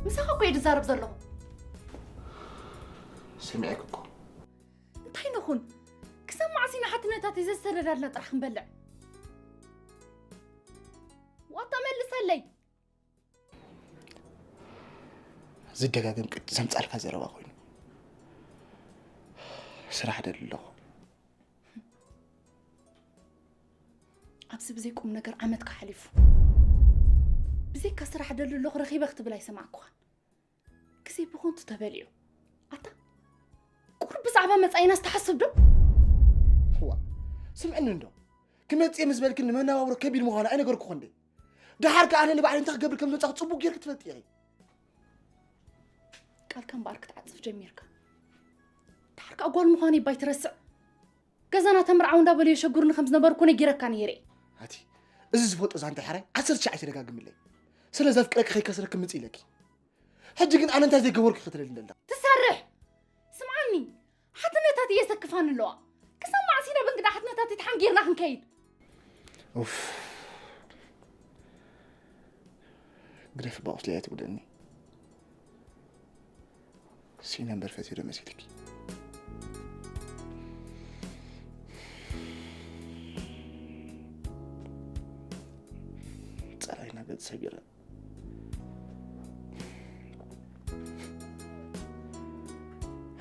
ምሳኻ እኮ እየ ዝዛረብ ዘለኹ። ሰሚዐክ እኮ። እንታይ ንኹን? ክሳብ መዓስ ኢና ሓትነታት ዘዝተረዳድና ጥራሕ ክንበልዕ? ዋታ መልሰለይ። ዝደጋገም ቅዲ ዘምጻልካ ዘረባ ኮይኑ። ስራሕ ደሊ ኣለኹ። ኣብዚ ብዘይ ቁም ነገር ዓመትካ ሓሊፉ። ብዘይካ ስራሕ ደሊ ኣለኹ ረኺበ ክትብል ኣይሰማዕኩኻን። ግዜ ብኾንቱ ተበሊዑ። ኣታ ቁሩብ ብዛዕባ መጻኢናስ ትሓስብ ዶ? ዋ፣ ስምዕኒ እንዶ። ክመጽእ ምስ በልክን ንመነባብሮ ከቢድ ምዃኑ ኣይነገርኩኹ እንዴ? ደሓር ከኣ ኣነ ንባዕለይ እንታይ ክገብር ከም ዝመጻኹ ጽቡቕ ጌርክ ትፈልጢ ኢኺ። ቃልካ እምበኣር ክትዓጽፍ ጀሚርካ። ደሓር ከኣ ጓል ምዃነይ ባይ ትረስዕ። ገዛና ተምርዓው እንዳበሉ የሸጉርኒ ከም ዝነበርኩ ነጊረካ ነይረ። ኣቲ፣ እዚ ዝፈልጦ ዛንታ ሓራይ ዓሰርተ ሻዕ ኣይትደጋግምለይ። ስለ ዘፍቅረኪ ከይከስረኪ ምጽእ ኢለኪ። ሕጂ ግን ኣነ እንታይ ዘይገበርኩ ክትለኒ ደላ? ትሰርሕ! ስምዓኒ፣ ሓትነታት እየ ዘክፋኒ ኣለዋ። ክሳብ መዓስ ኢና ብእንግዳ ሓትነታት ተሓንጊርና ክንከይድ? ኡፍ። ግደፍ እባ ቁስለይ ኣይትጉድእኒ። ሲነ እምበር ፈትየ ዶ መሲልኪ? ጸላኢና ገጽ ሰቢረ።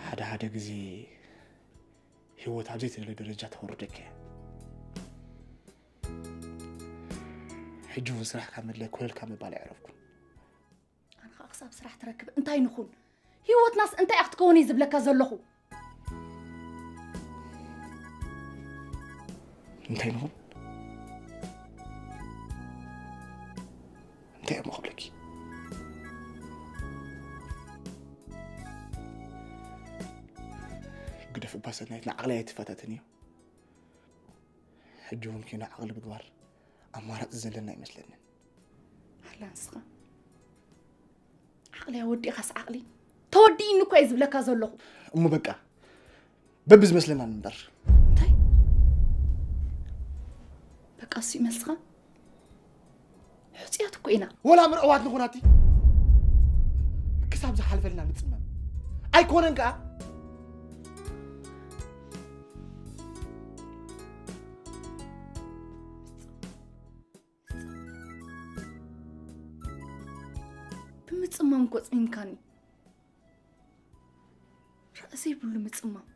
ሓደ ሓደ ግዜ ህይወት ኣብ ዘይተደለየ ደረጃ ተወርደካ እያ። ሕጂ እውን ስራሕ ካብ መድለይ ኮለል ካብ ምባል ኣይዕረፍኩን። ኣነ ከዓ ክሳብ ስራሕ ትረክብ እንታይ ንኹን? ህይወትናስ እንታይ እያ ክትከውን እየ ዝብለካ ዘለኹ? እንታይ ንኹን? እንታይ እሞ ክብለኪ? ግደፍ እባ ሰናይት፣ ንዓቕለይ ኣይትፈታተንዮ። ሕጂ እውን ኪኖ ዓቕሊ ምግባር ኣማራፂ ዘለና ኣይመስለንን። ኣላ ንስኻ ዓቕሊ ኣወዲእኻስ ዓቕሊ ተወዲእኒ እኮ እየ ዝብለካ ዘለኹ። እሞ በቃ በብዝመስለና ንምበር። እንታይ? በቃ እሱ ይመስልኻ? ሕጹያት እኮ ኢና። ወላ ምርዕዋት ንኹናቲ ክሳብ ዝሓልፈልና ንጽመም። ኣይኮነን ከኣ ብምጽማም እኮ ጽሚምካኒ። ራእሲ ዘይብሉ ምጽማም።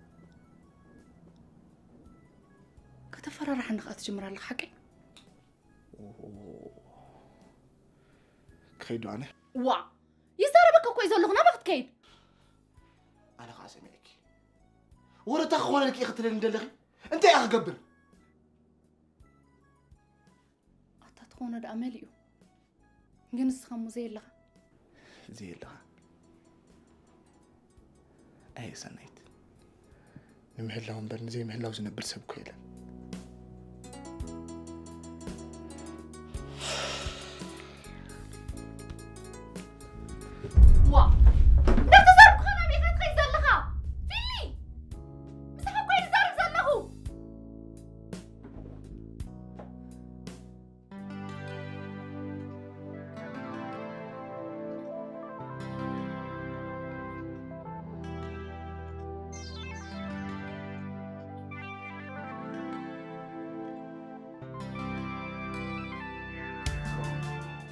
ከተፈራርሓኒ ከኣ ትጅምር ኣለኻ ሓቀይ? ክኸይድ ዶ ኣነ? ዋ! ይዛረበካ እኮ እዩ ዘለኹ፣ ናበይ ክትከይድ? ኣነ ከኣ ሰሚዐኪ። ወረታ ክኾነልኪ ኢኺ ትብለኒ ዘለኺ? እንታይ እየ ክገብር? ኣታ ተኾነ ደኣ መሊኡ። ግን ንስኻ እሞ ዘየለኻ። ዘየለኻ? ኣየ ሰናይት፣ ንምህላው እምበር ንዘይምህላው ዝነብር ሰብ እኮ የለን። ዋ! እንዳተዛረብኩ ከመይ ኢኻ ትኸይድ ዘለኻ? ፊሊ! ምሳኻ እኮ እየ ዝዛረብ ዘለኹ።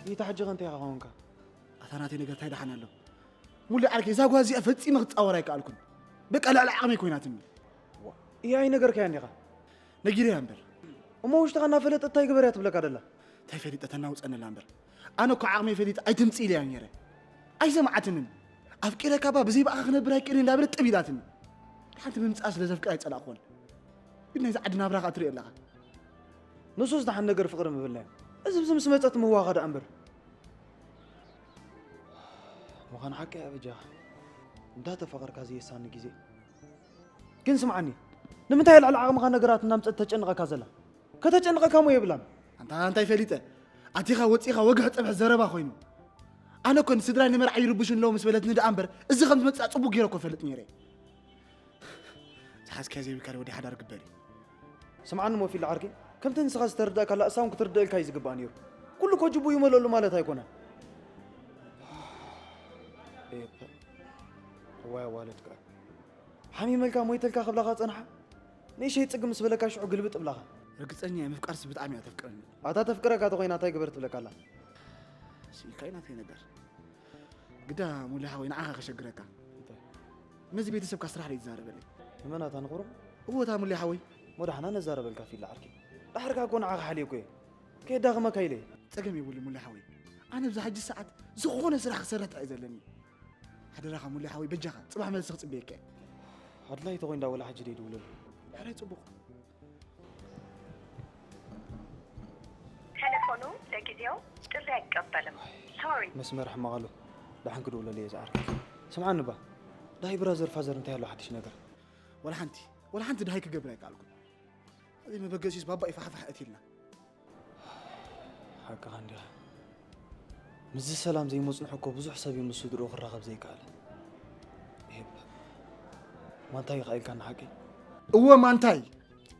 ይታ ሕጂ ከ እንታይ ኢኻ ኮንካ? ኣታ ናተይ ነገር እንታይ ደሓን ኣሎ? ሙሉእ ዓርከይ፣ እዛ ጓል እዚኣ ፈጺመ ክትጻወር ኣይከኣልኩን። በቃ ልዕሊ ዓቕመይ ኮይናትኒ። እያ ኣይነገርካያን ዲኻ? ነጊረያ እምበር። እሞ ውሽጥኻ እናፈለጠት እንታይ ግበር እያ ትብለካ ደላ? እንታይ ፈሊጠ ተናውጸኒ ኣላ እምበር። ኣነ እኮ ዓቕመይ ፈሊጠ ኣይትምጽእ ኢለያ ነይረ። ኣይሰምዓትንን። ኣፍቂረካ እባ ብዘይ ብኣኻ ክነብር ኣይክእልን እንዳበለት ጥብ ኢላትኒ። ሓንቲ ምምጻኣ ስለ ዘፍቅራ ኣይጸላእኩዎን። ግን ናይዚ ዓዲ ናብራ ከኣ ትሪኦ ኣለኻ። ንሱስ ደሓን ነገር ፍቕሪ ምብልና እዩ። እዚ ብዚ ምስ መጸት ምዋኻ ደኣ እምበር። ምዃኑ ሓቂ እያ በጃኻ። እንዳተፋቐርካ ዘየሳኒ ግዜ። ግን ስምዓኒ፣ ንምንታይ ልዕሊ ዓቕምኻ ነገራት እናምጸት ተጨንቐካ ዘላ? ከተጨንቐካ እሞ የብላን። ኣንታ እንታይ ፈሊጠ? ኣቲኻ ወጺኻ ወግሒ ጸብሒ ዘረባ ኮይኑ። ኣነ እኮ ንስድራይ ንመርዓ ይርብሹ ኣለዉ ምስ በለትኒ ደኣ እምበር፣ እዚ ከም ዝመጽእ ጽቡቕ ገይረ እኮ እፈልጥ ነይረ። ዝሓዝካዮ ዘይብልካ ወዲ ሓዳር ግበር እዩ። ስምዓኒ ሞፊል ዓርኪ፣ ከምቲ ንስኻ ዝተረዳእካላ እሳ እውን ክትርደእልካ እዩ ዝግባእ ነይሩ። ኩሉ እኮ ጅቡ ይመለሉ ማለት ኣይኮነን። ኤፐ፣ እዋይ ኣዋለድካ። ሓሚመልካ ሞይተልካ ክብላኻ ጸንሓ። ንእሸይ ጽግ ምስ በለካ ሽዑ ግልብጥ እብላኻ። ርግጸኛ እየ፣ ምፍቃርስ ብጣዕሚ እያ ተፍቅረኒ። ኣታ ተፍቅረካ ተኾይና እንታይ ግበር ትብለካ ኣላ? ስኢልካ እዩ ናተይ ነገር። ግዳ ሙሊ ሓወይ ንዓኻ ከሸግረካ። እንታይ? ነዚ ቤተሰብካ ስራሕ ደይ ትዛረበለይ። ንመን ኣታ ንኽብሮም? እዎ እታ ሙሊ ሓወይ። እሞ ዳሕና ነዛረበልካ ፊላ ዓርኪ። ዳሕርካ እኮ ንዓኻ ሓልየኩ እየ። ከየዳኽመካ ኢለ እየ። ጸገም የብሉ ሙሊ ሓወይ። ኣነ ብዛ ሕጂ ሰዓት ዝኾነ ስራሕ ክሰርሕ ጥራይ ዘለኒ። ሓደራኻ ሙሊ ሓወይ በጃኻ ጽባሕ መልሲ ክጽበየካ እየ። ኣድላይ ተኾይንዳ ወላ ሕጂ ደይ ድውለሉ። ሕራይ ጽቡቕ። ቴሌፎኑ ለጊዜው ጥሪ ኣይቀበልም። ሶሪ። መስመር ሕማቕ ኣሎ። ደሓን ክድውለሉ እየ ዝዓርኪ። ስምዓኒ እባ። ዳይ ብራዘር ፋዘር እንታይ ኣሎ ሓድሽ ነገር? ወላ ሓንቲ፣ ወላ ሓንቲ ደሃይ ክገብር ኣይከኣልኩን። እዚ መበገሲስ ባባ ይፋሕፋሕ እትልና። ሓቅኻ እንዲኻ። ምስዚ ሰላም ዘይመጽንሑ እኮ ብዙሕ ሰብ እዩ ምስ ስድርኡ ክራኸብ ዘይከኣለ። ኤፕ። ማንታይ ኢኻ ኢልካኒ ሓቂ? እወ ማንታይ።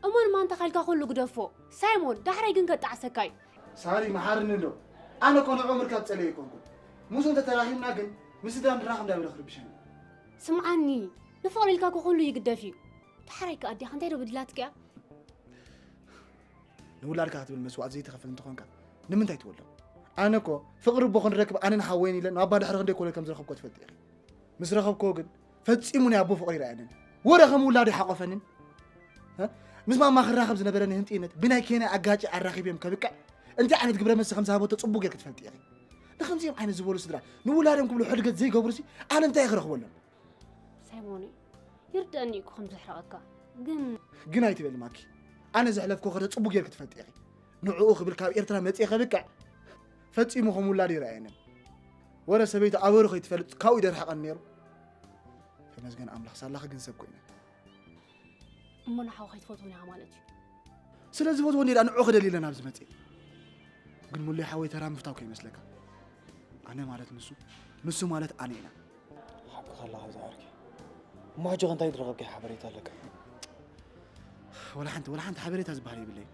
እሞ ንማንታ ካልካ ኩሉ ግደፎ። ሳይሞን፣ ዳሕራይ ግን ከጣዕሰካ እዩ። ሳሪ፣ መሓርኒ ኣሎ። ኣነ እኮ ንዑ ምርካብ ጸለየ ኣይኮንኩን። ምስኡ እንተተራኺብና ግን ምስ ስድራ ንራኸብ እንዳበለ ክርብሸኒ። ስምዓኒ፣ ንፍቕሪ ኢልካ እኮ ኩሉ ይግደፍ እዩ። ዳሕራይ ከኣ ኣዴኻ እንታይ ዶ በዲላትካ እያ? ንውላድካ ክትብል መስዋእቲ ዘይትኸፍል እንተኾንካ ንምንታይ ትወልዶ? ኣነ እኮ ፍቕሪ ኣቦ ክንረክብ ኣነን ሓወይን ኢለ ናብ ኣባ ድሕሪ ክንደይ ኮለል ከም ዝረኸብኮ ትፈልጢ ኢኺ። ምስ ረኸብክዎ ግን ፈጺሙ ናይ ኣቦ ፍቕሪ ይረኣየንን ወረ ከም ውላዱ ይሓቆፈንን። እ? ምስ ማማ ክራኸብ ዝነበረኒ ህንጥይነት ብናይ ኬንያ ኣጋጭ ኣራኺብዮም ከብቅዕ እንታይ ዓይነት ግብረ መልሲ ከም ዝሃበቶ ጽቡቕ ጌርክ ትፈልጢ ኢኺ። ንኸምዚኦም ዓይነት ዝበሉ ስድራ ንውላዶም ክብሉ ሕድገት ዘይገብሩሲ ኣነ እንታይ ክረኽበሎም? ሳይሞን፣ ይርደኣኒ እኮ ከም ዘሕረቐካ። ግን ግን ኣይትበሊ ማኪ። ኣነ ዘሕለፍኮ ከደ ጽቡቕ ጌርክ ትፈልጢ ኢኺ። ንዕኡ ክብል ካብ ኤርትራ መጽኤ ከብቅዕ ፈጺሙ ከም ውላድ ይረኣየንን። ወረ ሰበይቲ ኣበሩ ከይትፈልጥ ካብኡ ይደርሕቐን ነይሩ። ተመስገን ኣምላኽ ሳላኺ ግን ሰብ ኮይነ። እሞ ንሓው ከይትፈትውን ኢኻ ማለት እዩ? ስለ ዝፈትዎ እንዴ ንዕኡ ክደሊ ኢለ ናብዚ መጽኤ። ግን ሙሉይ ሓወይ ተራ ምፍታው ከይመስለካ። ኣነ ማለት ንሱ፣ ንሱ ማለት ኣነ ኢና። ሓቅኻ ኣለኻ ዝዓርከይ። እሞ ሕጂ ከ እንታይ ዝረኸብካዮ ሓበሬታ ኣለካ? ወላ ሓንቲ፣ ወላ ሓንቲ ሓበሬታ ዝበሃል የብለይን።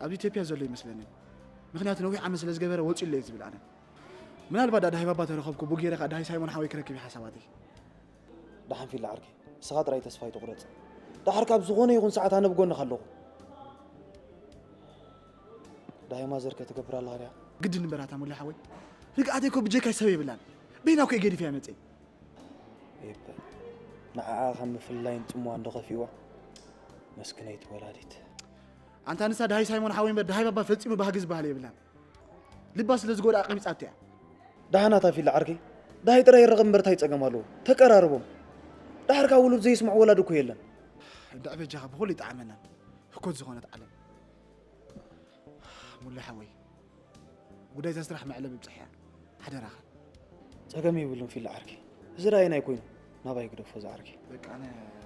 ኣብ ኢትዮጵያ ዘሎ ይመስለኒ። ምኽንያቱ ነዊሕ ዓመት ስለ ዝገበረ ወጺኡ ኣሎ እየ ዝብል ኣነ። ምናልባት ዳዳሂ ባባ ተረኸብኩ፣ ብኡ ገይረ ከኣ ዳሂ ሳይሞን ሓወይ ክረክብ እዩ ሓሳባተይ። ደሓን ፊላ ዓርከይ፣ ንስኻ ጥራይ ተስፋ ኣይትቑረጽ። ደሓር ካብ ዝኾነ ይኹን ሰዓት ኣነ ብጎንኻ ኣለኹ። ዳሂ ማዘር ከ ትገብር ኣለኻ ድያ? ግድን እምበር ኣታ ሙሉይ ሓወይ። ርግኣተይ እኮ ብጀካይ ሰብ የብላን። በይና እኮ እየ ገዲፈያ መጽየ። ኤፐ፣ ንዓኣ ካብ ምፍልላይን ጽምዋን ዶ ከፊእዋ? መስክነይቲ ወላዲት። ኣንታ ንሳ ዳሃይ ሳይሞን ሓወይ እምበር ዳሃይ ባባ ፈጺሙ ባህጊ ዝበሃል የብላን። ልባ ስለ ዝጎድኣ ቀቢጻቶ እያ። ደሓን ኣታ ፊላ ዓርከይ፣ ዳሃይ ጥራይ ይረኸብ እምበር እንታይ ጸገም ኣለዎ? ተቀራርቦም። ደሓር ካብ ውሉድ ዘይስምዑ ወላዲ እኮ የለን። እንድዒ በጃኻ ብኹሉ ይጠዓመናን ህኮት ዝኾነት ዓለም። ሙሉይ ሓወይ፣ ጉዳይ እዛ ስራሕ መዕለቢ ብጽሕ እያ። ሓደራኻ። ጸገም የብሉን ፊላ ዓርከይ። እዚ ራእይና ኣይኮይኑ። ናባይ ግደፎ ዝዓርከይ። በቃ ኣነ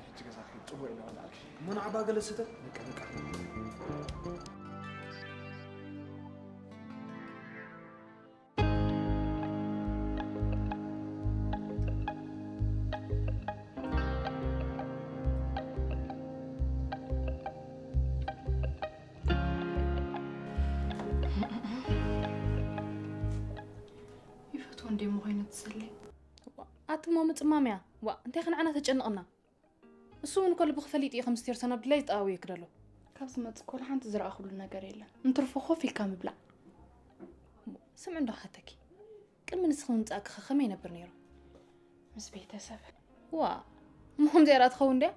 ሕጂ ገዛ ክኸይድ ጽቡቕ ኢለ ወላ ዓርከይ። እሞ ንዓባ ገለ ስተ። በቃ፣ በቃ። ይፈትዎ እንዴ እሞ ኮይኑ ትሰሊ? ዋ፣ ኣቲ እሞ ምጽማም እያ። ዋ፣ እንታይ ከ ንዓና ተጨንቕና? እሱ እውን እኮ ልቢ ክፈሊጥ እዩ ከም ስቴርሰን ኣብ ድላይ ዝጠዋወየኪ ደሎ። ካብ ዝመጽእ እኮ ሓንቲ ዝረኣኹሉ ነገር የለን። እንትርፎ ኮፍ ኢልካ ምብላዕ። እሞ ስምዒ እንዶ ክሓተኪ። ቅድሚ ንስኺ ምምጻእኪ ከ ከመይ ይነብር ነይሩ? ምስ ቤተሰብ። ዋ፣ እሞ ከምዚኣ ደኣ ትኸውን ድያ?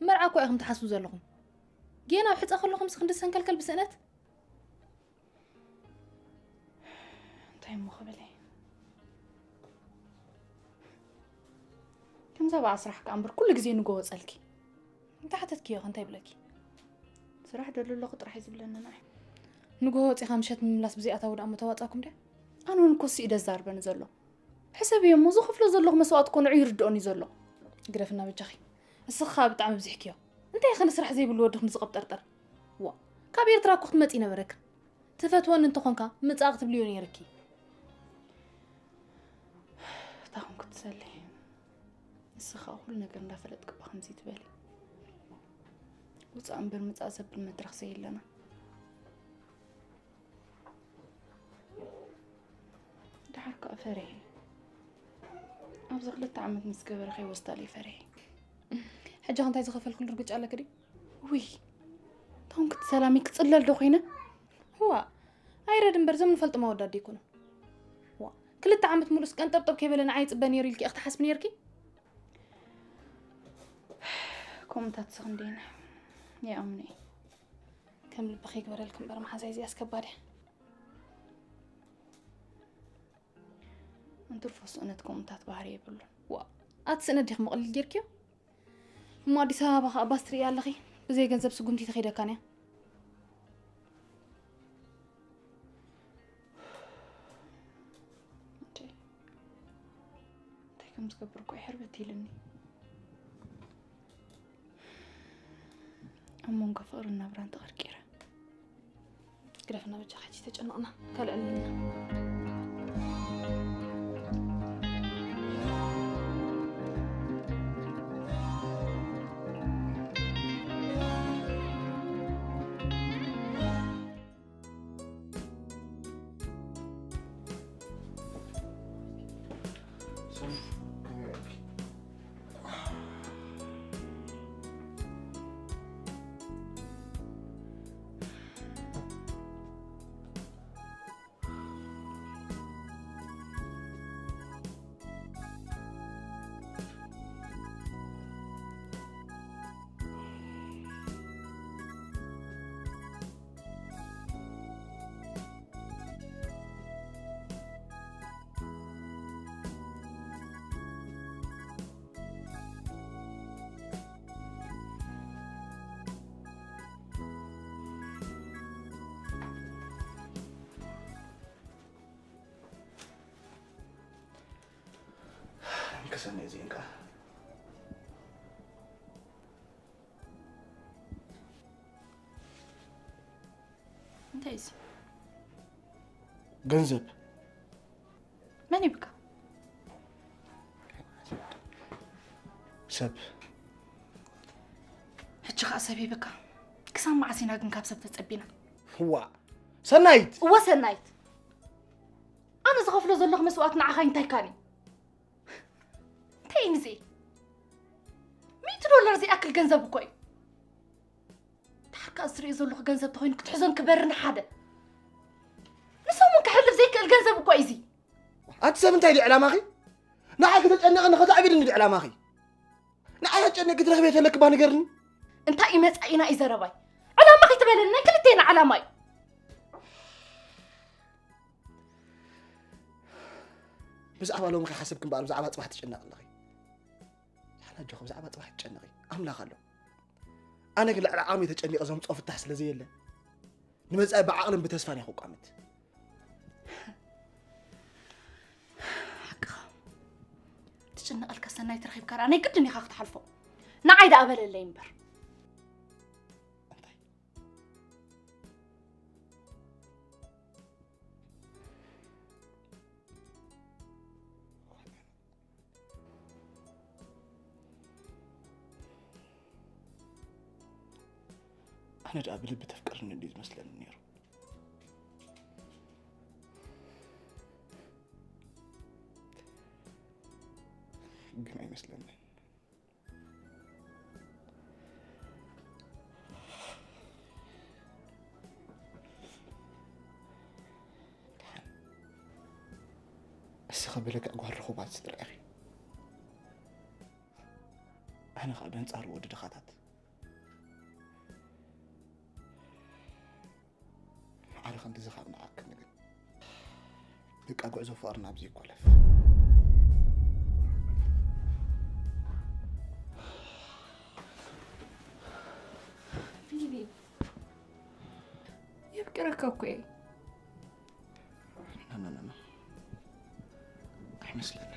መርዓ እኮ ኢኹም ትሓስቡ ዘለኹም። ጌና ኣብ ሕጻ ከሎ ከምዚ ክንዲ ሰንከልከል ብስእነት? እንታይ እሞ ክብል እየ? ከምዛ ብኣ ስራሕ ከኣ እምበር ኩሉ ግዜ ንጎ ወጸልኪ። እንታይ ሓተትክዮ ከ እንታይ ይብለኪ? ስራሕ ደሊ ኣለኹ ጥራሕ እዩ ዝብለኒ ንዓይ። ንጎ ወጺኻ ምሸት ምምላስ ብዘይኣታዊ ደኣ እሞ ተዋጻኩም ድያ? ኣነ እውን እኮ እሱ እዩ ደዛርበኒ ዘሎ። ሕሰብዮ እሞ ዝኸፍሎ ዘለኹ መስዋእቲ እኮ ንዑ ይርድኦኒ ዘሎ። ግደፍና በጃኺ። እስኻ ብጣዕሚ ኣብዚሕክዮ። እንታይ ኢኺ ንስራሕ ዘይብሉ ወድኺ ንዝቐብጠርጠር? ዋ፣ ካብ ኤርትራ እኮ ክትመጺ ነበረክን። ትፈትወኒ እንተኾንካ ምጻእ ክትብልዮ ነይርኪ። እታ ኹን ክትሰሊ። ንስኻ ኩሉ ነገር እንዳፈለጥክ እባ ከምዚ ትበሊ። ውጻእ እምበር ምጻእ ዘብል መድረኽ ዘየለና። ደሓር ከኣ ፈሪሐ። ኣብዚ ክልተ ዓመት ምስ ገበረ ከይወስዳለይ ፈሪሐ። ሕጂ ከ እንታይ ዝኸፈልክሉ ርግጫ ኣለኪ ድዩ? ውይ፣ እቶም ክቲ ሰላሚ ክጽለል ዶ ኮይነ? ዋ፣ ኣይረድ እምበር፣ እዞም ንፈልጦም ኣወዳት ዶ ይኮኑ? ዋ፣ ክልተ ዓመት ሙሉእስ ቀንጠብጠብ ከይበለ ንዓይ ይጽበ ነይሩ ኢልኪ ኢኺ ትሓስቢ ነይርኪ? ከምኡታት ስኽ እንዴና ይኣምኑ እየ። ከም ልብኺ ይግበረልኪ እምበር፣ መሓዛይ እዚኣስ ከባድ እያ። እንትርፎ ስእነት ከምኡታት ባህሪ የብሉን። ዋ፣ ኣቲ ስእነት ዲኺ መቕሊል ጌርክዮ? እሞ ኣዲስ ኣበባ ኸኣ ባስ ትርእያ ኣለኺ? ብዘይ ገንዘብ ስጉምቲ ተኸይደካን እያ። እንዴ፣ እንታይ ከም ዝገብር እኮ ሕርበት ኢልኒ። ኣብ መንጎ ፍቕርን ናብራን ተቐርቂረ። ግደፍና በጃ፣ ሕጂ ተጨነቕና ካልእ ኣለና። ከሰነ እዚእን ከኣ እንታይ እዚ? ገንዘብ። መን ይብካ? ሰብ። ሕጂ ኸኣ ሰብ ይብካ። ክሳብ መዓስ ኢና ግን ካብ ሰብ ተጸቢና? ዋ፣ ሰናይት! እወ ሰናይት! ኣነ ዝኸፍሎ ዘለኹ መስዋእቲ ንዓኻ እንታይ ካኒ? እንታይ እዩ ንዚ? ሚእቲ ዶላር ዘይኣክል ገንዘብ እኮ እዩ። ድሓር ከኣ ዝሪኦ ዘለኹ ገንዘብ ተኾይኑ ክትሕዞን ክበርን ሓደ። ንሰሙን ከሕልፍ ዘይክእል ገንዘብ እኮ እዩ እዚ። ኣቲ ሰብ እንታይ ድዩ ዕላማኺ? ንዓይ ከተጨንቕኒ ከተዕብድኒ ድዩ ዕላማኺ? ንዓይ ኣጨኒቕኪ ትረኽብዮ ተለኪ እባ ንገርኒ። እንታይ እዩ መጻኢና እዩ ዘረባይ? ዕላማ ከይትበለኒ ናይ ክልቴና ዕላማ እዩ። ብዛዕባ ሎሚ ከይሓሰብኪ እምበኣር ብዛዕባ ጽባሕ ትጨነቒ ኣለኺ። ሓና ኣጆኺ ብዛዕባ ጽባሕ ትጨነቒ። ኣምላኽ ኣሎ። ኣነ ግን ልዕሊ ዓቕመይ ተጨኒቐ ዘምጽኦ ፍታሕ ስለ ዘየለ ንመጻኢ ብዓቕልን ብተስፋን እየ ክቋምት። ሓቅኻ። ትጭነቐልካ ሰናይት ረኺብካ ደኣ ናይ ግድን ኢኻ ክትሓልፎ። ንዓይ ደኣ በለለይ እምበር። እንታይ? ኣነ ደኣ ብልቢ ተፍቅርኒ እንድዩ ዝመስለኒ ነይሩ። ግን ኣይመስለንን። ደሓን። እስኺ ብልክዕ ጓል ርኹባት ስድራ ኢኺ። ኣነ ኸኣ በንጻሩ ወዲ ድኻታት። ማዕረ ክንድዚ ካብ ንዓክኒ ግን በቃ ጉዕዞ ፍቕርና ኣብዚ ይኮለፍ። ቢቢ፣ የፍቅረካ እኮ እየ። ኖ፣ ኖ፣ ኖ፣ ኖ። ኣይመስለንን።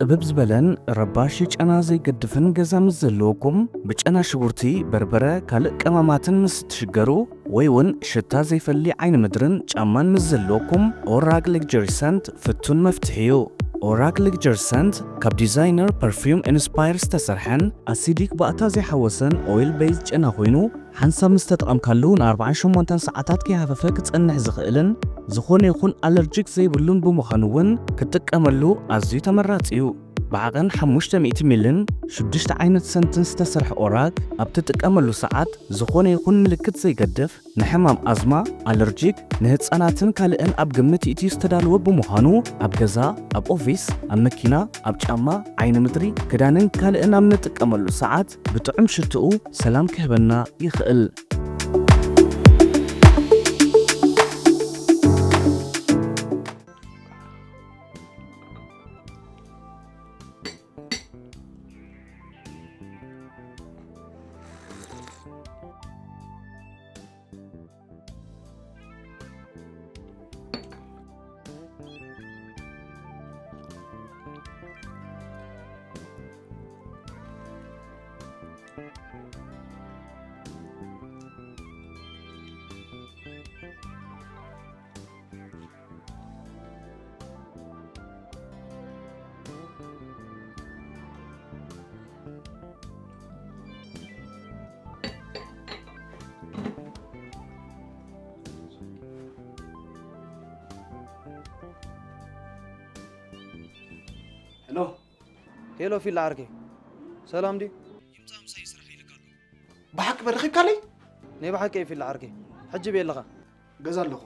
ብብ ዝበለን ረባሺ ጨና ዘይገድፍን ገዛ ምስ ዘለወኩም፣ ብጨና ሽጉርቲ፣ በርበረ፣ ካልእ ቀማማትን ምስ ትሽገሩ፣ ወይ እውን ሽታ ዘይፈሊ ዓይኒ ምድርን ጫማን ምስ ዘለወኩም፣ ኦራግ ሌግጀሪ ሰንት ፍቱን መፍትሒ እዩ። ኦራግ ሌግጀሪ ሰንት ካብ ዲዛይነር ፐርፊውም ኢንስፓየር ዝተሰርሐን ኣሲዲክ ባእታ ዘይሓወሰን ኦይል ቤዝ ጨና ኮይኑ፣ ሓንሳብ ምስ ተጠቐምካሉ ንኣርባዓን ሸሞንተን ሰዓታት ከይሃፈፈ ክጸንሕ ዝኽእልን ዝኾነ ይኹን ኣለርጂክ ዘይብሉን ብምዃኑ እውን ክትጥቀመሉ ኣዝዩ ተመራጺ እዩ። ብዓቐን ሓሙሽተ ሚእቲ ሚልን ሽዱሽተ ዓይነት ሰንትን ዝተሰርሐ ኦራግ ኣብ ትጥቀመሉ ሰዓት ዝኾነ ይኹን ምልክት ዘይገድፍ ንሕማም ኣዝማ፣ ኣለርጂክ፣ ንህጻናትን ካልእን ኣብ ግምት ይእትዩ ዝተዳለወ ብምዃኑ ኣብ ገዛ፣ ኣብ ኦፊስ፣ ኣብ መኪና፣ ኣብ ጫማ፣ ዓይኒ ምድሪ፣ ክዳንን ካልእን ኣብ ንጥቀመሉ ሰዓት ብጥዑም ሽትኡ ሰላም ክህበና ይኽእል። ሄሎ። ሄሎ ፊላ ዓርከይ፣ ሰላም ድዩ? ይምጻእ ምሳይ ስራሕ ኢልካ ኣሎ። ብሓቂ በ ረኺብካለይ? ናይ ብሓቂ እየ ፊላ ዓርከይ። ሕጂ በይ ኣለኻ? ገዛ ኣለኹ።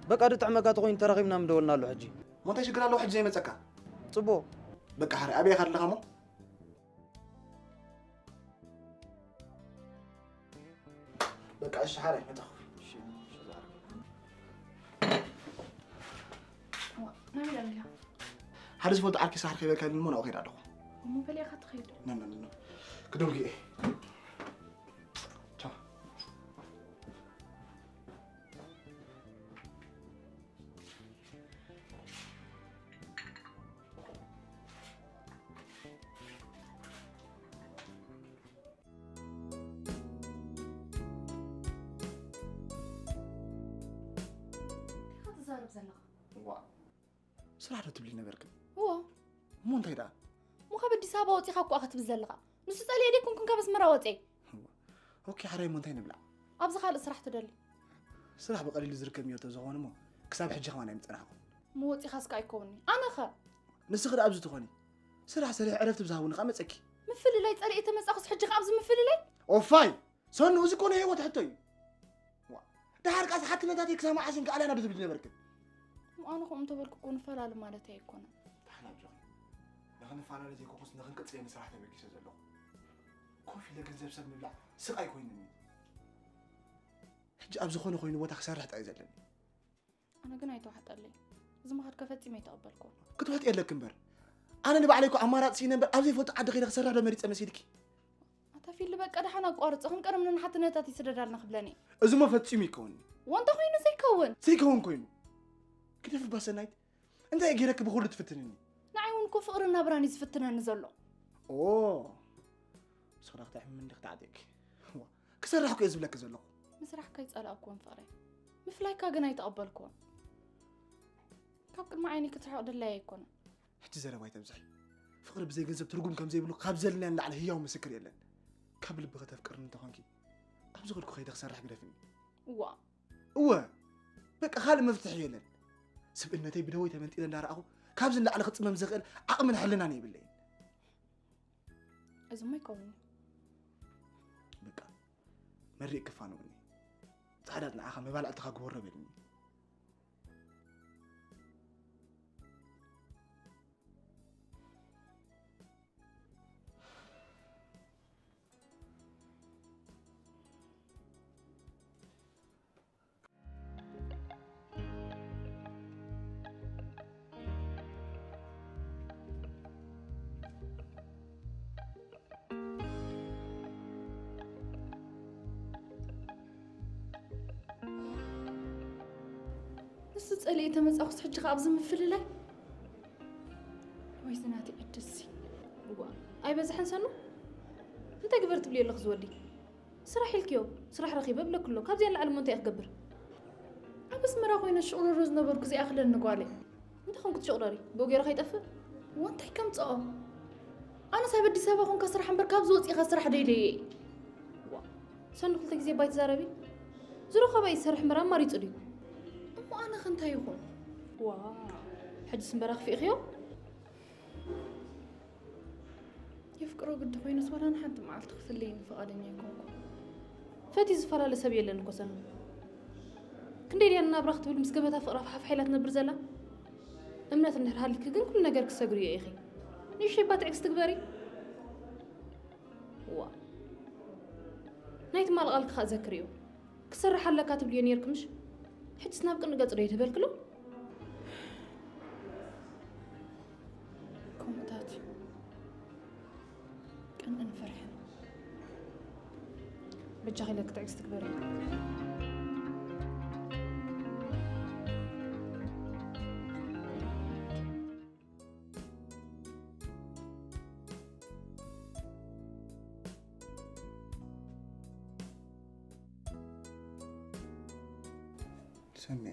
በቃ ድጥዕመካ ተኾይኑ ተራኺብና ምደወልናሉ ሕጂ። እሞ እንታይ ሽግር ኣለዎ ሕጂ ዘይመጸካ? ጽቡቕ። በቃ ሓራይ ኣበይ ኢኻ ኣለኻ እሞ? በቃ እሺ ሓራይ መጣኹ። እሺ፣ እሺ፣ ዛዕባ። ዋ፣ ናይ ደሊያ። ሓደ ዝፈልጦ ዓርኪ ሳሕር ከይበልካ ኢሉኒ እሞ ናብኡ ከይደ ኣለኹ። እሞ በሊዕካ ትኸይድ? ነ፣ ነ፣ ነ፣ ነ። ክደውል እየ። ቻው። እንታይ ኢኻ ትዛረብ ዘለኻ? ዋ፣ ስራሕ ዶ ትብሊ ነበርክን? እዎ። እሞ እንታይ ደኣ? እሞ ካብ ኣዲስ ኣበባ ወጺኻ እኮ ክትብል ዘለኻ። ንሱ ጸሊኤ ደይኮንኩን ካብ ኣስመራ ወጺኤ። ኦኬ፣ ሓራይ እሞ እንታይ ንብላዕ? ኣብዚ ካልእ ስራሕ ትደሊ? ስራሕ ብቐሊሉ ዝርከብ እዮ ተዝኾን እሞ ክሳብ ሕጂ ከማን ኣይምጸናሕኩን። እሞ ወጺኻስ ከኣ ኣይከውንኒ። ኣነኸ? ንስኺ ደኣ ኣብዚ ትኾኒ። ስራሕ ሰሪሐ ዕረፍቲ ብዝሃቡኒ ከኣ መጸኪ። ምፍልላይ ጸሊኤ ተመጻኹስ ሕጂ ከኣ ኣብዚ ምፍልላይ? ኦፋይ! ሰኑ፣ እዚ እኮ ናይ ህይወት ሕቶ እዩ። ዋ፣ ደሓር ቃስ ሓትነታተይ ክሳብ መዓስ እየን ክኣልያና ዶ ትብሊ ነበርክን? እሞ ኣነ ከምኡ እንተበልኩ እኮ ንፈላለ ማለተይ ኣይኮነን። ደሓን ኣጆኺ። ንኽንፈላለ ዘይኮንኩስ ንኽንቅጽል እየ ንስራሕ ተበጊሰ ዘለኹ። ኮፍ ኢለ ገንዘብ ሰብ ምብላዕ ስቓይ ኮይኑኒ። ሕጂ ኣብ ዝኾነ ኮይኑ ቦታ ክሰርሕ ጥራይ ዘለኒ። ኣነ ግን ኣይተዋሕጠለይ። እዚ ምኻድካ ፈጺመ ኣይተቐበልኩዎን። ክትውሕጢ የለኪ እምበር። ኣነ ንባዕለይ እኮ ኣማራጺ ስኢነ እምበር ኣብ ዘይፈልጦ ዓዲ ከይደ ክሰርሕ ዶ መሪጸ መሲልኪ? ኣታ ፊሊ በቃ ደሓን ኣቋርጾ። ከም ቀደምና ንሓትነታት ይስደዳልና ክብለኒ። እዚ እሞ ፈጺሙ ይከውንኒ። ወንተ ኮይኑ ዘይከውን? ዘይከውን ኮይኑ። ግደፊ እባ ሰናይት። እንታይ እየ ገይረኪ ብኹሉ ትፍትንኒ? ንዓይ እውን እኮ ፍቕርን ናብራን እዩ ዝፍትነኒ ዘሎ። ኦ፣ ስኽራ ክትሕምሚ እንዲኺ ተዓጢቕኪ። ዋ፣ ክሰርሕ እኮ እየ ዝብለኪ ዘለኹ። ምስራሕካ ኣይጸላእኩዎን ፍቕረይ። ምፍላይካ ግን ኣይተቐበልኩዎን። ካብ ቅድሚ ዓይነይ ክትርሕቕ ድላየ ኣይኮነን። ሕጂ ዘረባ ኣይተብዝሒ። ፍቕሪ ብዘይ ገንዘብ ትርጉም ከም ዘይብሉ ካብ ዘለናዮ ንላዕሊ ህያው ምስክር የለን። ካብ ልቢ ከተፍቅርኒ እንተኾንኪ፣ ኣብዚ ከድኩ ከይደ ክሰርሕ ግደፍኒ። እዋ። እወ። በቃ ካልእ መፍትሒ የለን። ስብእነተይ ብደወይ ተመንጢለ እንዳረኣኹ ካብዚ ንላዕሊ ክጽመም ዘኽእል ዓቕምን ሕልናን የብለይን። እዚ እሞ ኣይከውንን እዩ። በቃ መሪቕ ክፋንውኒ። ጻዕዳት ንዓኻ መባልዕትኻ ግበሮ በልኒ። ንሱ ጸሊኤ ተመጻኹስ ሕጂ ከኣ ኣብዚ ምፍልላይ? እዚ ናተይ ዕድልሲ። እዋ፣ ኣይበዝሐን ሰኑ? እንታይ ግበር ትብልዮ ኣለኺ ዝወዲ? ስራሕ ኢልክዮ፣ ስራሕ ረኺበ እብለኪ ኣሎ። ካብዚኣ ንላዕሊ እሞ እንታይ ክገብር? ኣብ ኣስመራ ኮይነ ሽቕርሩ ዝነበርኩ ዘይኣኽለኒ ጓለይ። እንታይ ኮንኩ ትሽቕረሪ? ብኡ ገይሩ ከይጠፍእ? እዋ፣ እንታይ ከምጽኦ? ኣነስ ኣብ ኣዲስ ኣበባ ኮንካ ስራሕ እምበር ካብዚ ወጺኻ ስራሕ ደይደየ እየ። ዋ፣ ሰኑ ክልተ ግዜ ባይ ትዛረቢ? ዝረኸበ ይሰርሕ እምበር ኣማሪጹ ድዩ? እሞ ኣነ ከ እንታይ ይኹን? ዋ፣ ሕጅስ እምበር ኣኽፊእኽዮ? የፍቅሮ ግዲ ኮይኑስ ዋላ ንሓንቲ መዓልቲ ክፍለየኒ ፍቓደኛ ኣይኮንኩን። ፈትዩ ዝፈላለ ሰብ የለን እኮ ሰኑ። ክንደይ ድያ ናብራ ክትብል ምስ ገበታ ፍቕራ ፋሕፋሕ ኢላ ትነብር ዘላ? እምነት እንድሕር ሃልዩኪ ግን ኩሉ ነገር ክሰግርዮ ኢኺ። ንእሽተይ እባ ትዕግስቲ ግበሪ። ዋ። ናይ ትማል ቃልኪ ከኣ ዘክርዮ። ክሰርሕ ኣለካ ትብልዮ ነይርኪ ምሽ? ሕጅስ ናብ ቅንኢ ገጹ ዶ ይትበልክሎ? ከምኡታት እዩ። ቅንእን ፍርሕን። በጃኺ ኢለኪ ትዕግስቲ ግበሪ። ሰኔ፣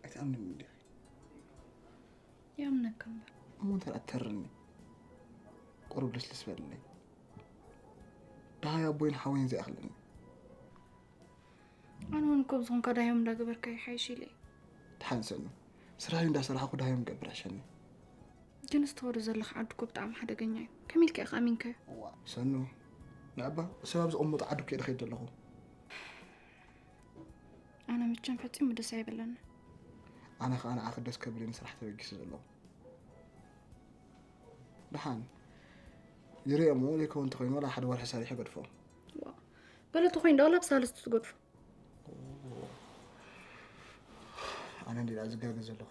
ኣይትኣምንኒ እንዲኺ? ይኣምነካ እምበር። እሞ እንተ ደኣ ትተርኒ፣ ቁሩብ ልስልስ በልለይ። ደሃይ ኣቦይን ሓወይን ዘይኣኽለኒ። ኣነ እውን እኮ ብዝኾንካ ደሃዮም እንዳገበርካ ይሓይሽ ኢለ እየ። ደሓን ሰኑ፣ ስራሐይ እንዳሰራሕኩ ደሃዮም ገብር ሕሸኒ። ግን እዚ ትኸዶ ዘለኻ ዓዲ እኮ ብጣዕሚ ሓደገኛ እዩ። ከመይ ኢልካ ኢኻ ኣሚንካዮ? እዋ፣ ሰኑ፣ ንዕባ ሰብ ኣብ ዝቕመጦ ዓዲ እኮ እየ ደኸይድ ዘለኹ። ኣነ መቸም ፈጺሙ ደስ ኣይበለኒ። ኣነ ኸኣ ንዓኺ ደስ ከብለኒ ስራሕ ተበጊሰ ዘለኹ። ደሓን ይርኦ እሞ ዘይከውን እንተኾይኑ ዋላ ሓደ ወርሒ ሰሪሑ ገድፎ። ዋ፣ ገለ ተኾይኑ ዶ ዋላ ብሳልስቲ ትገድፎ? ኣነ እንዲኣ ዝጋገ ዘለኹ።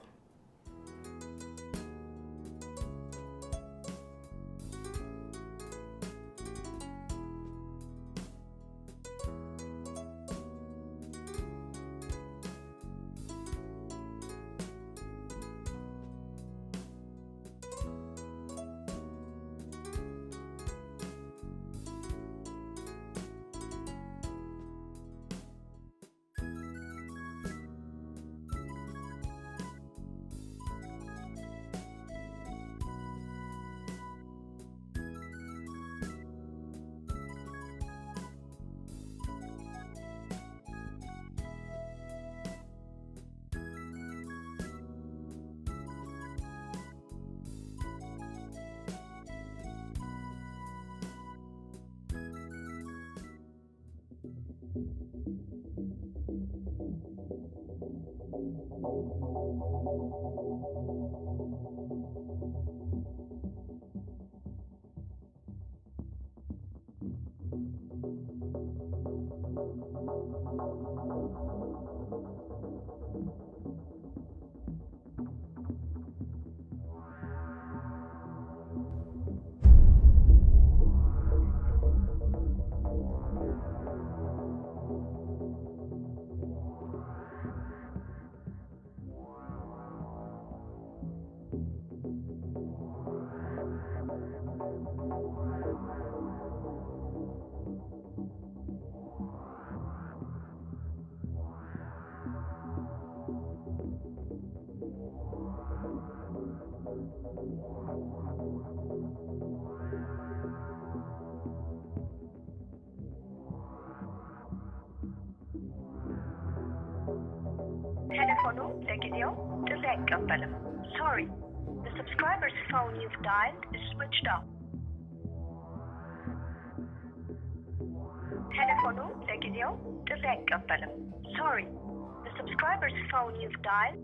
ቴሌፎኑ ለጊዜው ጥሪ አይቀበልም። Sorry. The subscriber's phone you've dialed is switched off. ቴሌፎኑ ለጊዜው ጥሪ አይቀበልም። Sorry. The subscriber's phone you've dialed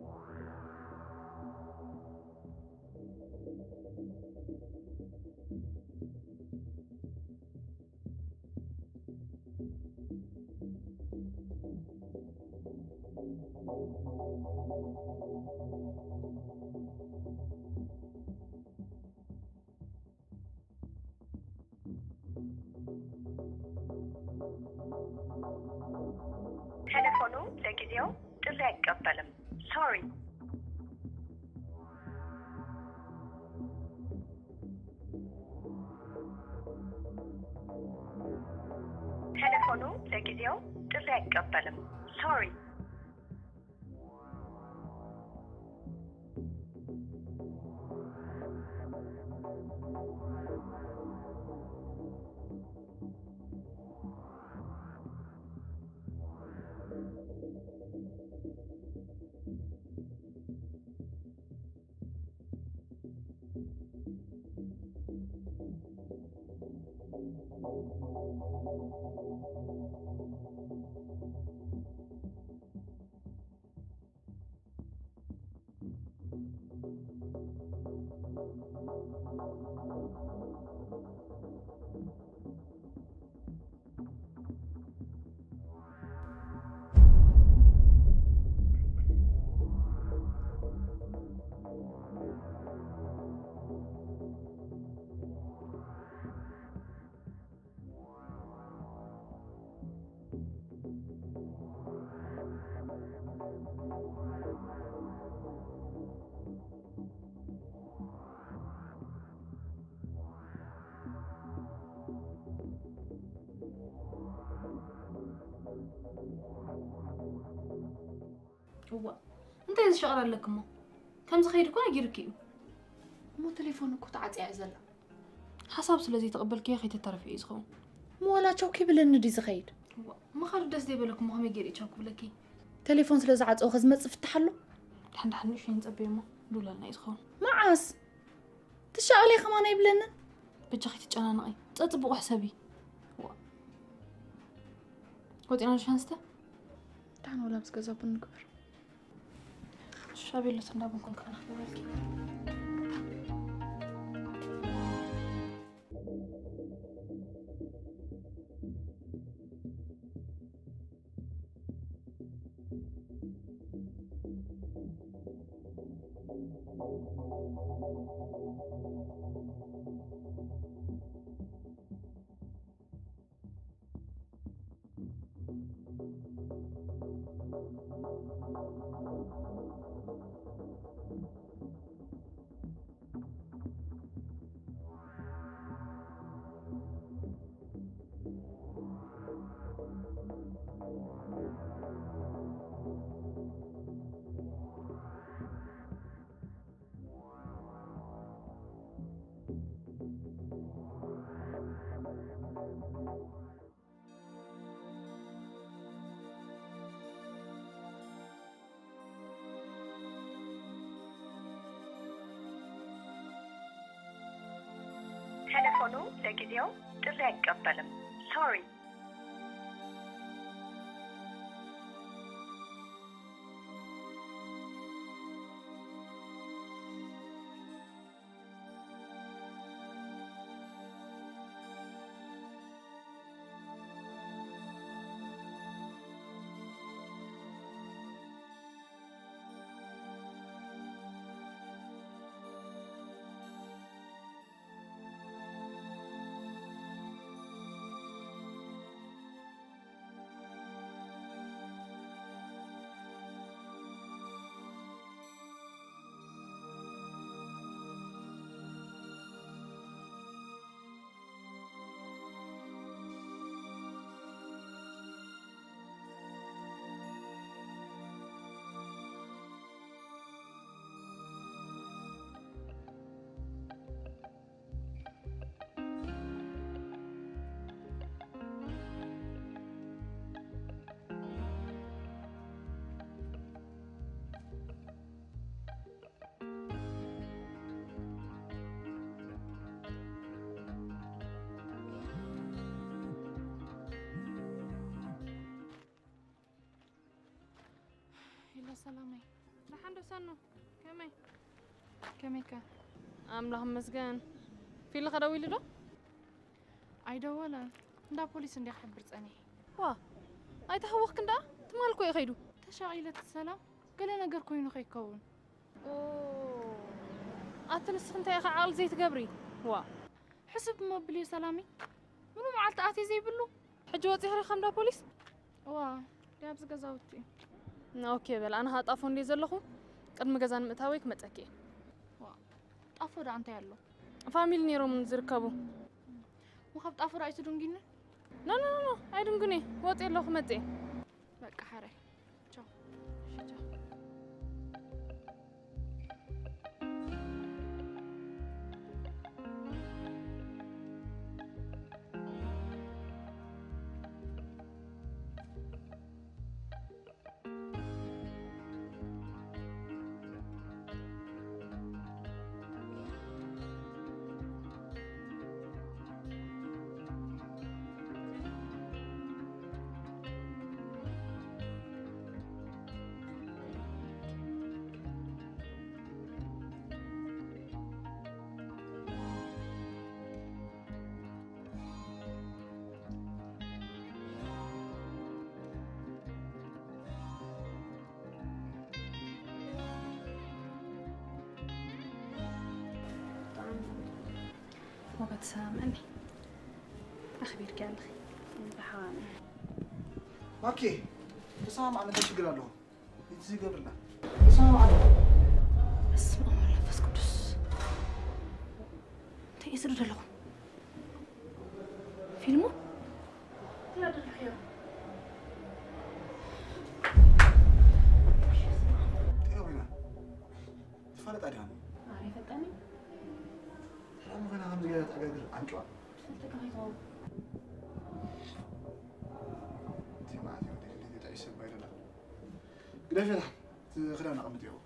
ቴሌፎኑ ለጊዜው ጥሪ አይቀበልም። Sorry. ኑ፣ ለጊዜው ጥሪ አይቀበልም። Sorry። እዋ፣ እንታይ ዝሸቕል ኣለክሞ? ከም ዝኸይድ እኮ ነጊርኪ እዩ። እሞ ቴሌፎን እኮ ተዓጽያ እያ ዘላ። ሓሳብ ስለ ዘይተቐበልክዮ ከይተተረፈ እዩ ዝኸውን። እሞ ዋላ ቻው ከይብለኒ ድዩ ዝኸይድ? እዋ፣ ምኻዱ ደስ ዘይበለክሞ ከመይ ገይረ ቻው ክብለኪ? ቴሌፎን ስለ ዝዓጸወ ከዝመጽእ ፍታሕ ኣሎ? ድሓን ድሓን ንእሽተይ ንጸበዮ እሞ ዱላልና እዩ ዝኸውን። መዓስ? ትሻቐሊ ከማን ኣይብለንን። በጃኺ ትጨናነቒ። ጸጽቡቑ ሕሰቢ። ዋ። ወጺና ዶ ሻንስተ? ደሓን ወላ ምስ ገዛ ቡን ንግበር። እሺ፣ ኣቤሎት እንዳ ቡን ኮንካ ኣና ክበልኪ። ቴሌፎኑ ለጊዜው ጥሪ አይቀበልም። Sorry። ኢላ ሰላመይ። ደሓን ዶ ሰኑ? ከመይ? ከመይከ? ኣምላኽ ይመስገን። ፊሊ ከ ደዊሉ ዶ? ኣይደወለን። እንዳ ፖሊስ እንድየ ክሕብር ጸኒሐ። ዋ፣ ኣይተሃወኽክን ደኣ? ትማል እኮ እዩ ከይዱ። ተሻቒለት ሰላም፣ ገለ ነገር ኮይኑ ከይከውን። ኦ፣ ኣቲ ንስኺ እንታይ ኢኻ ዓቕሊ ዘይትገብሪ? ዋ። ሕስብ እሞ ኣብልዮ ሰላሚ። ምሉ መዓልቲ ኣትየ ዘይብሉ። ሕጂ ወጺኺ ዲኺ እንዳ ፖሊስ? እዋ፣ ድያ ኣብዚ ገዛውቲ። ኦኬ፣ በል፣ ኣነ ኸኣ ጣፎ እንድየ ዘለኹ፣ ቅድሚ ገዛ ንምእታወይ ክመጸኪ እየ። ዋ፣ ጣፎ ደኣ እንታይ ኣሎ? ፋሚሊ ነይሮም ዝርከቡ። እሞ ካብ ጣፎ ደኣ ኣይትድንጊኒ? ኖ ኖ ኖ ኖ፣ ኣይድንጉኒ፣ ወፂ ኣለኹ፣ መፅእ። በቃ ሓራይ። ቻው። እሺ፣ ቻው። ሞገት ሰላም እኒ ኣኽቢርኪ ኣለኺ። ብሓዋም። ኦኬ፣ ተሰማማዕና፣ እንታይ ችግር ኣለዎ? እቲ ዝገብርና ተሰማማዕና። በስመ ኣብ ወወልድ ወመንፈስ ቅዱስ። እንታይ እየ ዝርኢ ዘለኹ? ፊልሙ? ጤና ኮይና ትፋለጣ ዲኻ? ኣረ ይፈጠኒ። ሰላም ኮይና ከምዚ ገይራ ተዕጋግር ኣምጭዋ። ትፈልጠካ ከይትኸውን። እቲ መዓት እዩ ወዲ ልጅ ጥዑይ ሰብ ኣይደላ። ግደፈላ፣ እቲ ክዳን ኣቐምጥ ይኸው።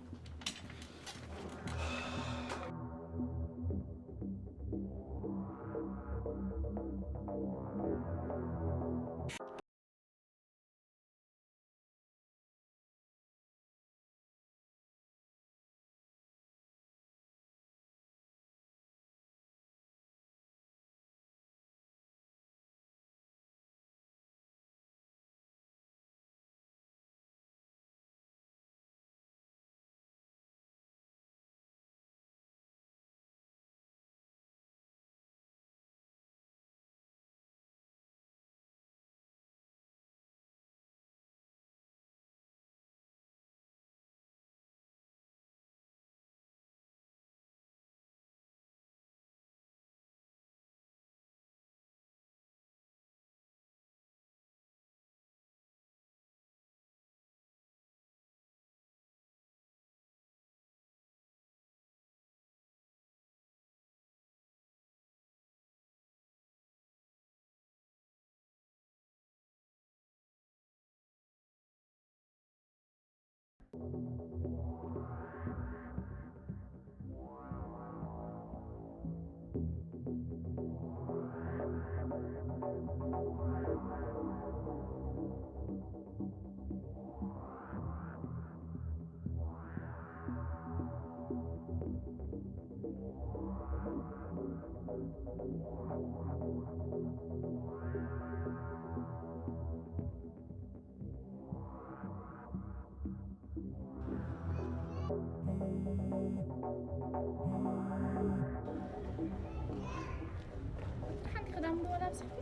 ሓንቲ ክዳን ምንድወላ ብስሕቲ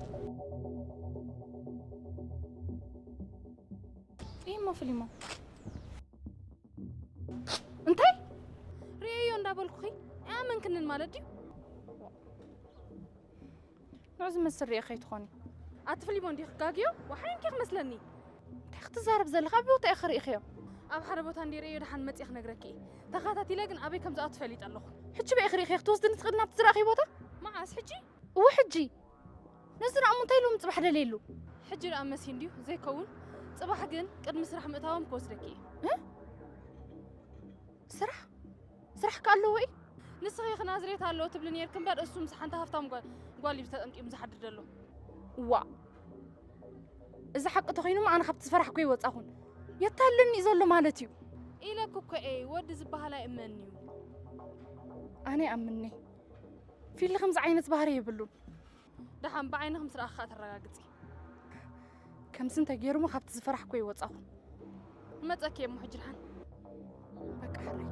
እሞ ፍሊሞ እንታይ ርእዮ እንዳበልኩኺ ኣያመንክንን ማለት ድዩ? ንዑ ዝመስል ርእየ ከይትኾኒ። ኣቲ ፍሊሞ እንዲኺ ጋግዮ? ወሓይንኪ ክመስለኒ። እንታይ ክትዛረብ ዘለኻ? ኣብ ህይወት ኢኺ ርኢኽዮ? ኣብ ሓደ ቦታ እንዲ ርእዮ ደሓን መፅየ ክነግረኪ እየ። ተኸታቲለ ግን ኣበይ ከም ዝኣቱ ፈሊጠ ኣለኹ። ሕጂ በይ ክርኢ ክትወስድኒ ትኽእል ናብቲ ዝረኣኽዮ ቦታ? መዓስ ሕጂ? እወ ሕጂ። ነዚ ረኣሙ እንታይ ሎም ፅባሕ ደልየሉ? ሕጂ ደኣ መሲ እንድዩ ዘይከውን። ፅባሕ ግን ቅድሚ ስራሕ ምእታዎም ክወስደኪ እየ። እ? ስራሕ? ስራሕ ከ ኣለዎ እዩ? ንስኺ ክናዝሬት ኣለዎ ትብሊ ነይርኪ እምበር እሱ ምስ ሓንቲ ሃፍታም ጓል እዩ ተጠምጢሙ ዝሓድር ዘሎ። ዋ እዚ ሓቂ ተኾይኑ ኣነ ካብቲ ዝፈራሕኩ ይወፃኹን። የታልልኒ እዩ ዘሎ ማለት እዩ። ኢለኩ እኮ እየ ወዲ ዝበሃል ኣይእመን እዩ። ኣነ ይኣምኒ። ፊሊ ከምዚ ዓይነት ባህሪ የብሉን። ደሓን ብዓይንኺ ምስ ረኣኺ ከኣ ተረጋግጺ። ከምዚ እንተገይሩሞ ካብቲ ዝፈራሕኩ ይወጻኹ። ንመጸኪ እየ እሞ ሕጂ ደሓን። በቃ ሕራይ።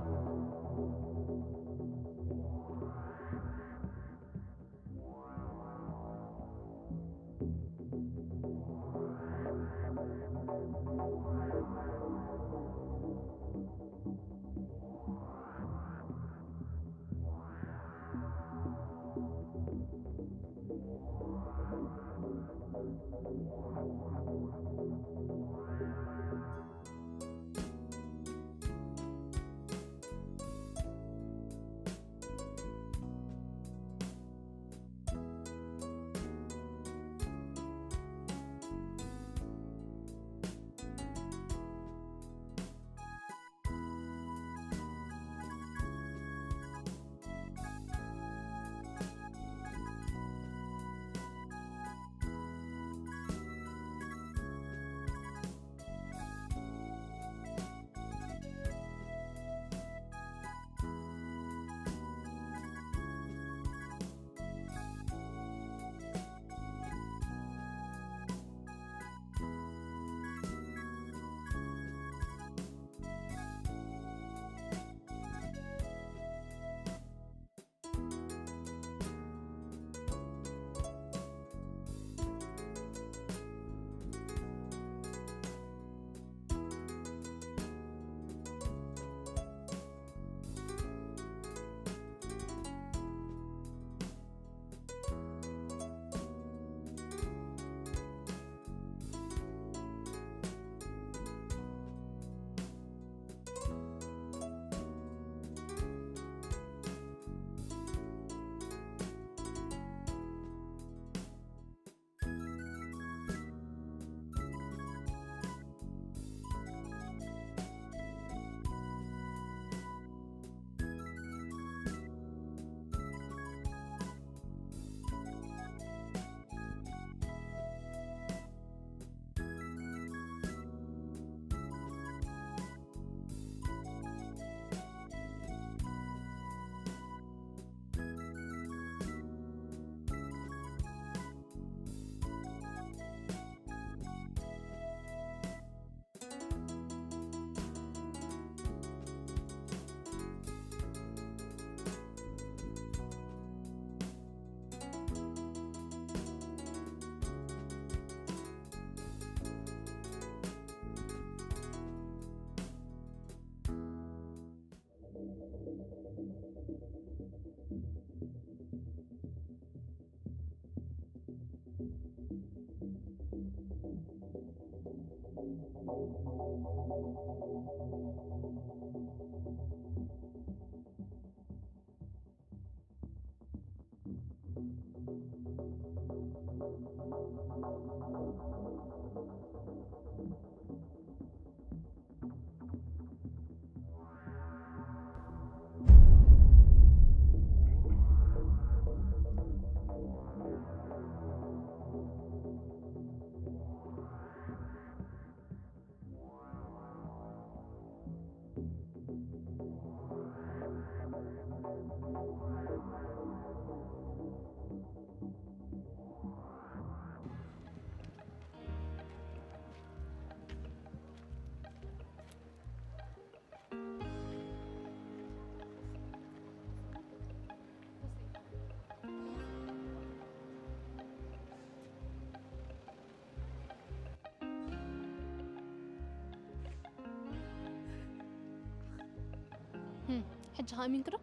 ህም፣ ሕጂ ከኣ ኣሚንኪ ዶ?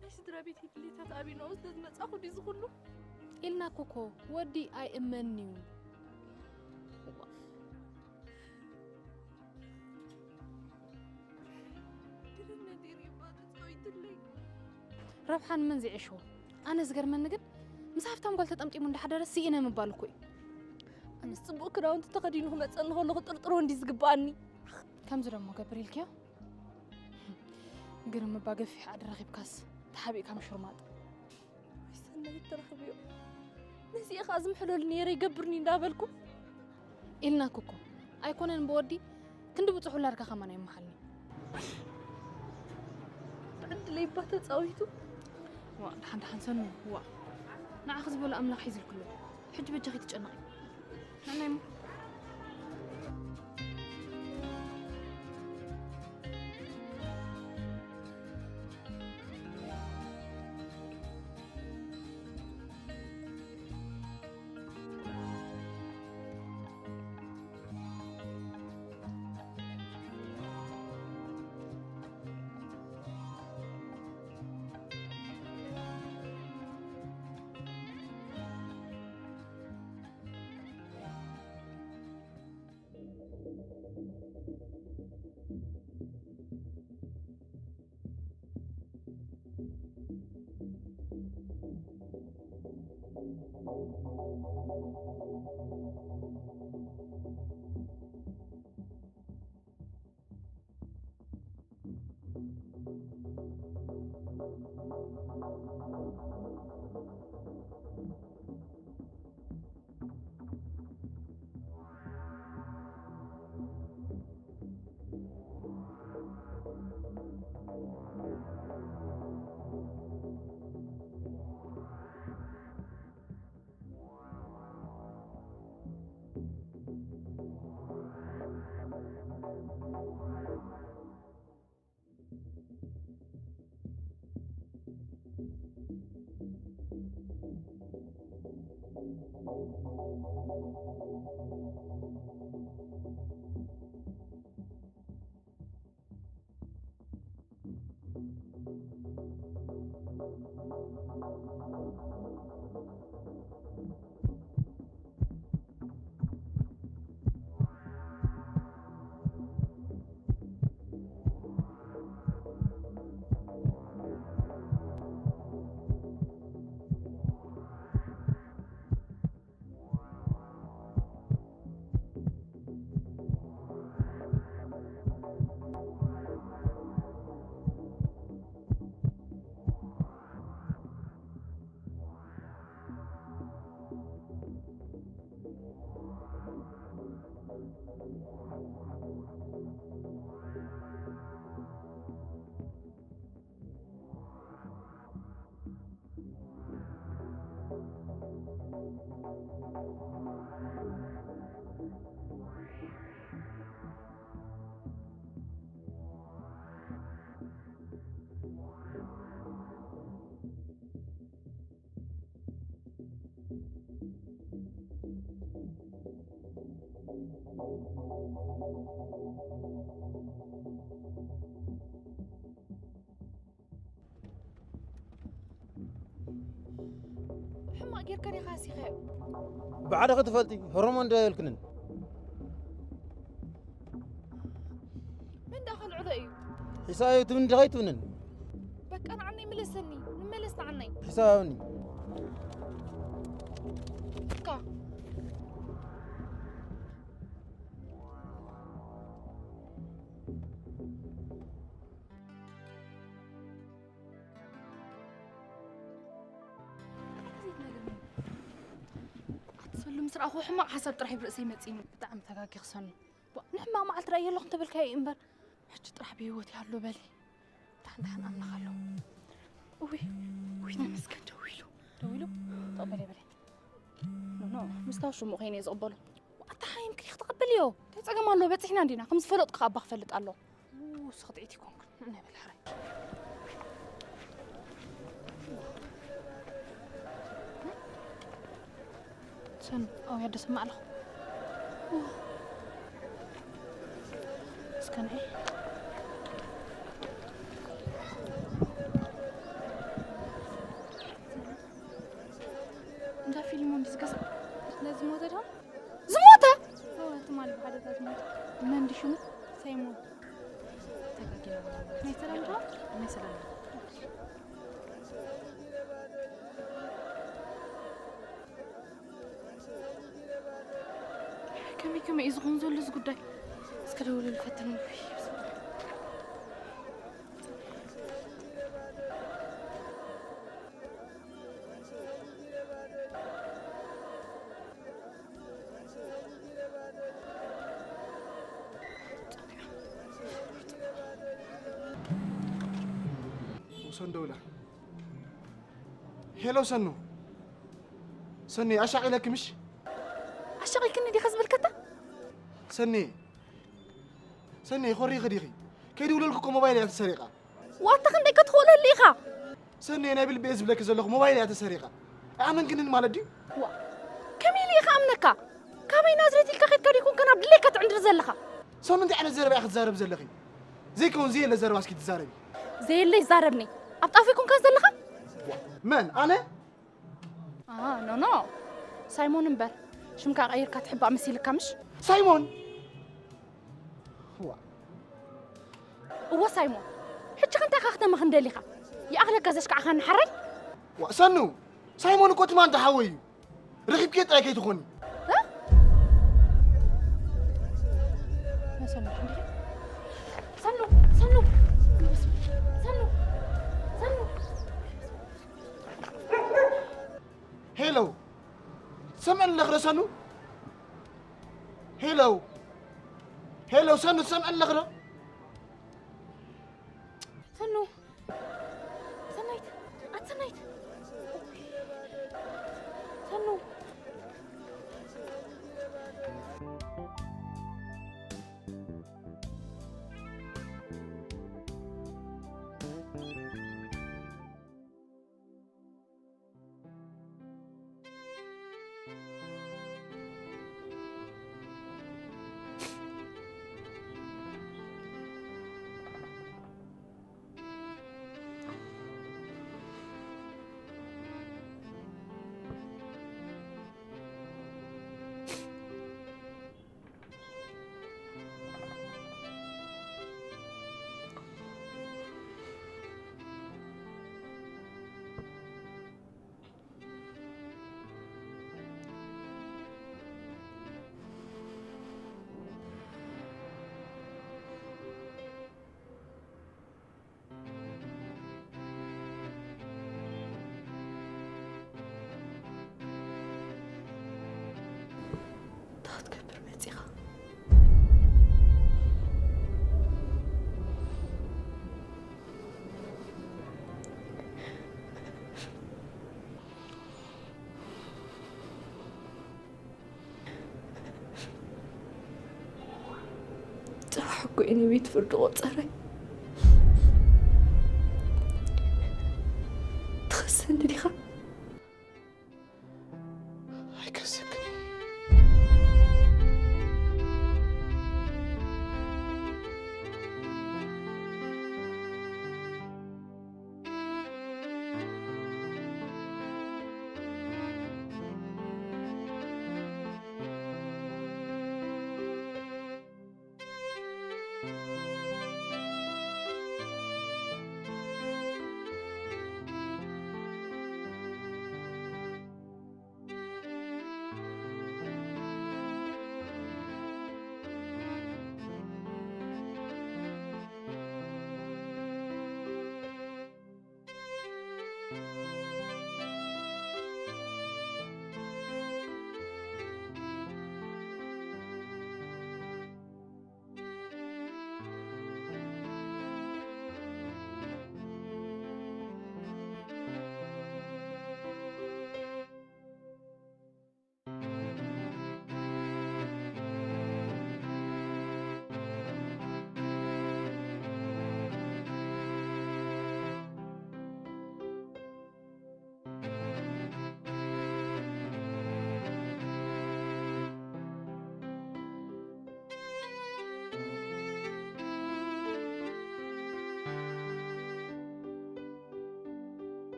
ናይ ስድራ ቤት ድሌታት ኣቢናኡ ስለ ዝመጻኹ ድዩ ዝኹሉ? ኢልናኩ እኮ፣ ወዲ ኣይእመንን እዩ። ግርም ነጢሩ ይባል ጸዊትለይ። ረብሓ ንመን ዝዕሾ? ኣነ ዝገርመኒ ግን፣ ምስ ሃፍታም ጓል ተጠምጢሙ እንዳሓደረ ስኢነ ምባል እኮ እዩ። ኣነስ ጽቡቕ ክዳውንቲ ተኸዲኑ ክመጸኒ ከሎ ክጥርጥሮ እንዲ ዝግባኣኒ። ከምዚ ደሞ ገብር ኢልክዮ? ግርም እባ ገፊሕ ዓዲ ረኺብካስ ተሓቢእካ ምሽርማጥ። ወይ ሰናይት ተረኽብዮ። ነዚኤ ኸኣ ዝምሕለሉ ነይረ ይገብርኒ እንዳበልኩ። ኢልናኩ እኮ። ኣይኮነን ብወዲ፣ ክንዲ ብጹሕ ውላድካ ከማን ኣይመሓልኒ። ብዕድለይ እባ ተጻዊቱ። ዋ፣ ደሓን ደሓን ሰኑ፣ ዋ። ንዓኺ ዝበሎ ኣምላኽ ሒዝልክሎ። ሕጂ በጃኺ ትጨነቒ። ንዕናይ እሞ። ሕማቕ ጌርካ ዲኻ ኣሲኻዮ? ብዓድኺ ትፈልጢ፣ ህርሞ እንዶ ኣይበልክንን። መን ደኣ ከልዕሎ እዩ? ሒሳብ እዩ ትብኒ ዲኻ ኣይትብንን? በቃ ንዓናይ ምለሰኒ፣ ንመለስ ንዓናይ። ሒሳብ ሃብኒ። እካ። ኣቲ ሰሉ ምስ ረኣኹ ሕማቕ ሓሳብ ጥራሕ ኣብ ርእሰይ መጺእኒ። ብጣዕሚ ተጋጊኺ ሰኑ። ዋ፣ ንሕማቕ መዓልቲ ርኣየ ኣለኹ እንተበልካዮ እዩ እምበር፣ ሕጂ ጥራሕ ብህይወት ይሃሉ በሊ። ደሓን ደሓን ኣምላኽ ኣሎ። እውይ፣ ውይ፣ ተመስገን ደዊሉ። ደዊሉ? ተቐበል በለ። ኖ፣ ኖ፣ ምስታ ሽሙ ከይነ ዝቕበሎ። ኣታ ሓይም ክሊኽ ተቐበልዮ። እንታይ ጸገም ኣሎ? በጺሕና እንዲና። ከም ዝፈለጥኩ ከኣ ኣባ ክፈልጥ ኣሎ። ው፣ ስኽትዒት ይኮንኩ። ንዕና ይበል ሕራይ። ሰኑ፣ ኣውያ ደሰማ ኣለኹ። እስከ ንዒ። መን ድዩ ሽሙ? ሳይሞን። ተጋጊና። ናይ ሰላም ዶ? ናይ ሰላም። ከመይ ከመይ እዩ ዝኾን ዘሎ እዚ ጉዳይ? እስከ ደውለሉ ፈትን። ሰንዶ ደውላ። ሄሎ ሰኑ። ሰኒ ኣሻቒለኪ ምሽ? ኣሻቒልክኒ ዲኻ ዝበልከታ? ሰኒ፣ ሰኒ፣ ኮሪኺ ዲኺ? ከይድውለልኩ እኮ ሞባይል እያ ተሰሪቓ። ዋታ ክንደይ ከ ትኽእለሉ ኢኻ? ሰኒ፣ ናይ ብልቢ እየ ዝብለኪ ዘለኹ፣ ሞባይል እያ ተሰሪቓ። ኣይኣመንክንን ማለት ድዩ? ዋ፣ ከመይ ኢለ ኢኻ ኣምነካ? ካበይ ናዝሬት ኢልካ ኸድካ ዲኹን ከ ናብ ድሌካ ትዕንድር ዘለኻ? ሰኑ፣ እንታይ ዓይነት ዘረባ ኢኻ ትዛረብ ዘለኺ? ዘይከውን ዘየለ ዘረባ እስኪ ትዛረቢ። ዘየለ ይዛረብኒ። ኣብ ጣፍ ይኮንካ ዘለኻ? መን? ኣነ? ኣ፣ ኖ፣ ኖ። ሳይሞን እምበር። ሽምካ ቀይርካ ትሕባእ መሲልካ ምሽ? ሳይሞን? ዋ። እወ ሳይሞን። ሕጂ ኸ እንታይ ኢኻ ክተመኽን ደሊኻ? ይኣኽለካ ዘሽካዕኻኒ ሓራይ? ዋ፣ ሰኑ፣ ሳይሞን እኮ ትማን ተሓወይ እዩ። ረኺብክዮ ጥራይ ከይትኾኒ። እ? ሰኑ፣ ሰኑ፣ ሰኑ፣ ሰኑ፣ ሰኑ። ሄሎ፣ ትሰምዕኒ ኣለኺ ዶ ሰኑ? ሄሎ፣ ሄሎ፣ ሰኑ፣ ትሰምዕኒ ኣለኺ ዶ? ሰኑ፣ ሰናይት፣ ኣቲ ሰናይት። ሰኑ። እንታይ ክትገብር መጺኻ? ጽባሕ እኮ እዩ ንቤት ፍርዲ ቆጸረይ። ትኸሰኒ ዲኻ? ኣይከስክን።